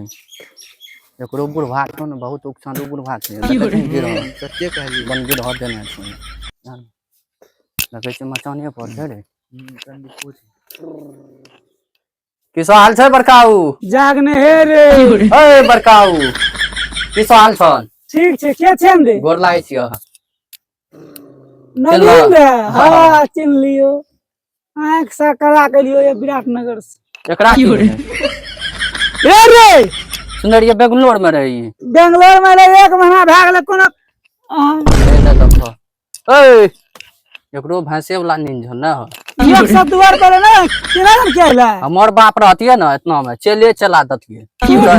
छै। एकरो बुढ़वा छौ ने, बहुत उकसालू बुढ़वा छै। देखै छी गिरह। सच्चे कहली। बन गिरह देने छै। देखै छी मचाने पर छै रे। की सब हाल छै बड़काऊ? जागने हे रे। ए बड़काऊ, की सब हाल छल? ठीक छै, के छै रे? गोर लागै छियह। नवीन रे? हाँ, चिन्ह लियो। आँख से करा के लियो ये विराटनगर से। एकरा की भेलै? हे रे। सुनै रहियै बेंगलोर में रही। बेंगलोर में रहे, एक महीना भए गेलै कोनो ए ने देखो। ए एकरो भैंसे वाला नींद छौ ने हो। एक सौ दुआर पर ने केना ने के अइलै? हमर बाप रहतियै ने, इतना में चले चला दतियै।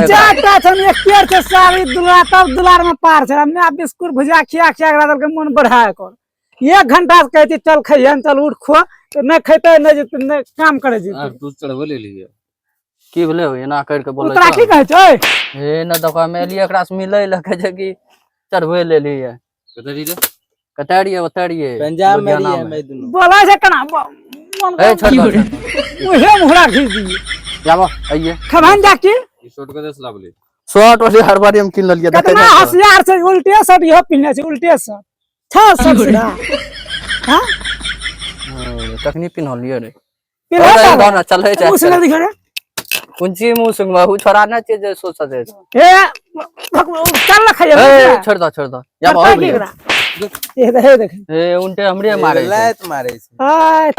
चारटा छन, एक पेड़ छै सारी दुलार, तब दुलार में पार छै। मैं बिस्कुट भुजिया खिया खिया के देलकै मन बढ़ाए कर। एक घंटा से कहै छी चल खैहन, चल उठ खो, तऽ नहि खेतै, नहि जेतै, नहि काम करै जेतै। आर दूध चढ़बे ले लियै। की भेलै हो, एना करि के बोलै तोरा की कहै छै? हे ने देखो, हम एलियै एकरा से मिलै लए, कहै छै कि चढ़बे लेलियै। कतऽ रही रे? कतऽ रहियै? ओतऽ रहियै। पंजाब में लुधियाना रहियै में। हम दुनू। बोलै छै केना मन ए छोड़ दो, छोड़ दो। उहे मुहरा घीच दियै। जाबो आइए। खबहन जा की ई शर्ट कतऽ से लाबली? शर्ट वाली हर बारी हम किन लेलियै, देखै कतना नहि छौ। होशियार छै, उल्टे शर्ट इहो पिन्हने छै, उल्टे शर्ट छह शर्ट सीधा। हाँ? हँ, तखनी पिन्हलियै रे। पिन्हले दो ना, चलै छै। मुँह सुनै दिखा रे। कोन चीज मुँह सुनबै? उ छोड़ा नहि छै जे सोच सकै छै। हे चल ना खाइए। ए छोड़ दो, छोड़ दो, जाबो। करता की एकरा? हे देख, हे देख। ए उनटे हमरे मारे छै। लात मारे छै। आ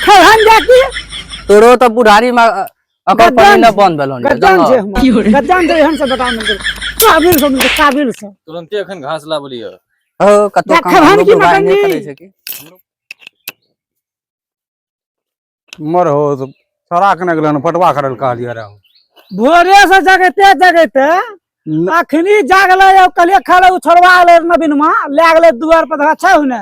खबहन जा की तोरो तऽ बुढ़ारी में अकर गद्दान पानी न छै। बंद भेल हन। गद्दान छै हमर, गद्दान छै। एहन से बता मिलते काबिल से, मिलते काबिल से। तुरंते एखन घास लाबली है। हो कतौ जा काम खबहन हमरो की बुढ़ारी नहि मटन करै जी? छै की? मर हो तो छोड़ा के गेलै हन, पटवा करल कहलियै रहू। भोरे से जगैते जगैते अखनी जागलै, अब कहलियै खा ले। उ छोड़वा गेलै नवीनमा, लए गेलै दुआर पर। देखा छै हुने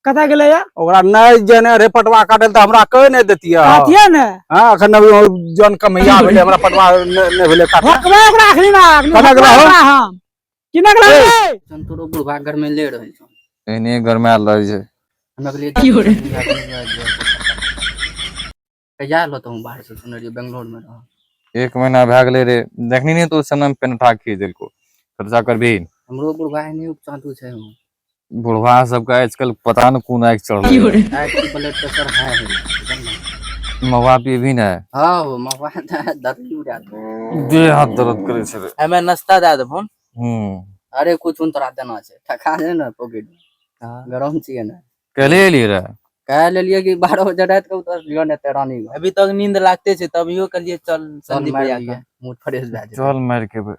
कतऽ गेलै या? ओकरा नहि जेने रे पटवा काटल तऽ हमरा कहि नहि देतियै। कहतियै ने। हँ, एखन अभी जन कमैया भेलै, हमरा पटवा नहि भेलै काटल। भकबै ओकरा अखनी ना, अखनी। कना गेलै हो? भकबै ओकरा हम किना गेलै रे? जन तोरो बुढ़वा घर में ले रहै छौ। एहने गरमायल रहै छै। हमरा कहलियै कहिया एलो तू बाहर से? सुनै रहियै बेंगलोर में रह। एक महीना भए गेलै रे। देखनी नहीं तो समय में पेनठा खींच देलको, खर्चा करबी। हमरो बुढ़वा एहने उपचांतु छै हो। बुढ़वा सबके आजकल पता न कोन आगि चढ़लै। आइ की ब्लड प्रेशर हाई है जानल? महुआ पीबी ने? हाँ हो, महुआ तऽ दर्द उड़ा दे। देह हाथ दर्द करै छै रे। हमे नाश्ता दए देबो। हूँ। अरे कुछ उन तोरा देना छै, ठका दे ने पॉकेट में, गरम छियै ने। कले एलियै रे? कह लेलियै कि 12 बजे राति के उतर लियो ने ते रानी। अभी तक नींद लागते छै, तभियो कहलियै चल चल संदीप मारि भैया लियै, के। मूड फ्रेश भए जेतै। चल मारि के एबै।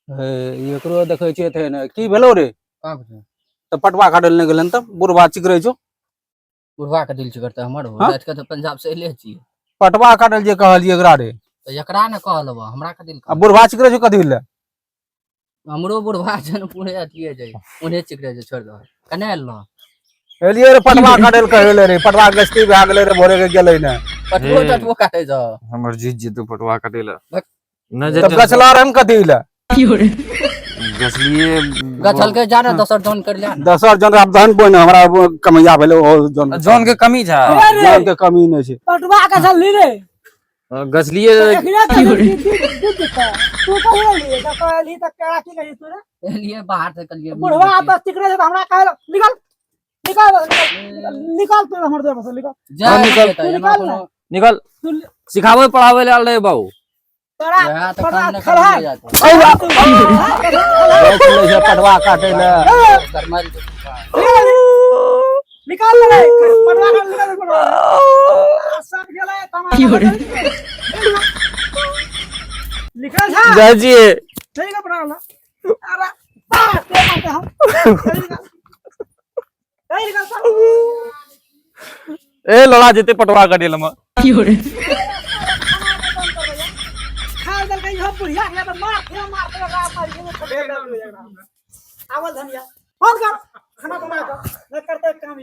हे एकरो देखै छियै तऽ ने की भेलौ रे? तऽ पटवा काटल नहि गेलन तऽ बुढ़वा चिकरै छौ। बुढ़वा के दिल चिकरतै हमर हो? हाँ? राति के तऽ पंजाब से एले छियै। पटवा काटल जे कहलियै एकरा रे। तऽ एकरा ने कहलबो, हमरा के दिल। आ बुढ़वा चिकरै छौ कथी लए? हमरो बुढ़वा छै ने, पूरे अथिए छै, ओने चिकरे छै। छोड़ि दहो, कने एलो? एलियै रे, पटवा काटल कहै ले रे। पटवा गस्ती भए गेलै रे, भोरे के गेलै ने। पटुओ हे। टटुओ काटे छौ? हमर जीत जेतौ पटवा काटै लए। भक। नहि तब जेतै। गछला रहन कथी लए? गछलिए। गछलके जा ने, दोसर जन कर ले ने। दसर जन आब धन बोइन हमरा कमैया भेलै ओ जन। जन के कमी छै। हँ, जन के कमी नहि छै। पटुआ के चलली रे? गछलिए। एकरे तऽ दूध देतै। तू कहिया एली? जब एली तऽ केरा की कही तू रे? एलिए बाहर से, कहलिए बुढ़वा तऽ चिकरे छै तऽ हमरा कहै निकल, निकल, निकल, निकल तू हमर द्वार पर से निकल। जा। हाँ, निकल। तऽ एना निकल कोनो ने। निकल। तू सिखाबै पढ़ाबै लए आयल रहे बाबू। तोरा वएह तऽ पटुआ काम नहि खड़ा। करिए जाता। गछ लै छै पटवा काटै लए। गरमायल छै बुढ़वा। निकाल ले रे पटुआ के, निकाल पटुआ। सब गेलै तमाशा। निकल जा। जाइ छियै। ठीक है पटुआ वाला। अरे बाप रे बाप हम चल निकल, चल। ए लड़ा जेतै पटवा काटै लए। खा देलकै इहो बुढ़िया के तऽ मार फेर मार फेर ओकरा मारि के खबेर दे देबै। आवल धनिया फोन कर, खाना बना कर, नहि करतै काम ई।